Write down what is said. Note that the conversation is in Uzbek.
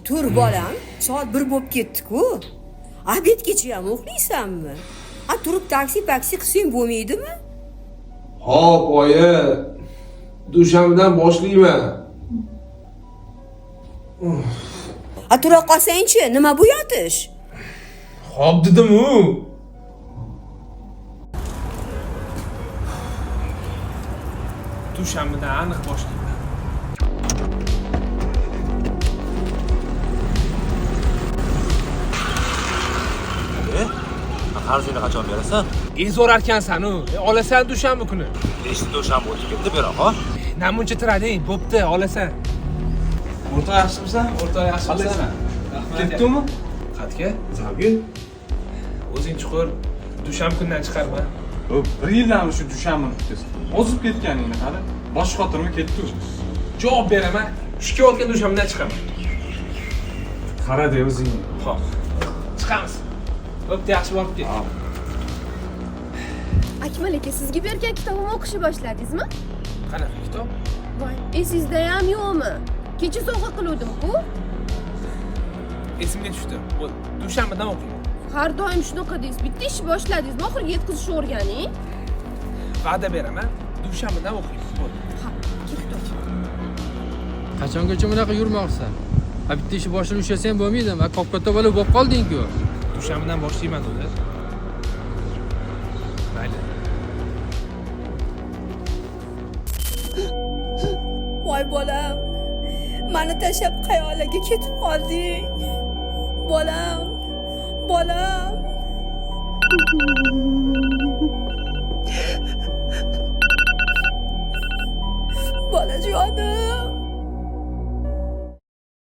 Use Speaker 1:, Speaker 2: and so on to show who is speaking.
Speaker 1: Tur bolam, soat 1 bo'lib ketdi-ku. Обед gacha ham uxlaysanmi? A turib taksi paksi qilsang bo'lmaydimi?
Speaker 2: Hop oyi. Dushanbadan boshlayman.
Speaker 1: A tura qolsangchi, nima bu yotish?
Speaker 2: Hop dedim-u. Dushanbadan aniq boshlayman.
Speaker 3: Qarzingni qachon berasan?
Speaker 2: Zo'rarkansan-u. Olasan dushanba kuni.
Speaker 3: Nechta dushanba o'tib ketdi, bera qol.
Speaker 2: Namuncha tirading, bo'pti, olasan.
Speaker 4: O'rtoq yaxshimisan?
Speaker 2: O'rtoq yaxshimisan?
Speaker 4: Ketdimi?
Speaker 2: Qatga?
Speaker 4: Zalga.
Speaker 2: O'zing chuqur. Dushanba kundan chiqarma.
Speaker 4: Bir yildan shu dushanbani kutasan. Ozib ketganingni qara. Bosh xotirma ketdi.
Speaker 2: Javob beraman. Shu kelayotgan dushanbadan chiqaman.
Speaker 4: Qara de o'zing.
Speaker 2: Xo'p. Chiqamiz. Bo'pti, yaxshi borib kel.
Speaker 5: Akmal aka, sizga bergan kitobimni o'qishni boshladingizmi?
Speaker 2: Qanaqa kitob?
Speaker 5: Voy, esingizda ham yo'qmi? Kecha sovg'a qiluvdim-ku.
Speaker 2: Esimga tushdi. Bo'ldi. Dushanbadan o'qiyman.
Speaker 5: Har doim shunaqa deysiz. Bitta ishni boshladingizmi, oxiriga yetkazishni o'rganing.
Speaker 2: Va'da beraman. Dushanbadan o'qiyman. Bo'ldi.
Speaker 5: Ha, ketdik.
Speaker 6: Qachongacha bunaqa yurmoqsan? Ha bitta ishi boshini ushlasang bo'lmaydimi? Ha kop-katta bola bo'lib qolding-ku.
Speaker 2: Dushanbadan boshlayman ular. Mayli.
Speaker 1: Voy bolam, mani tashlab qayoqlarga ketib qolding? Bolam, bolam. Bolajonim.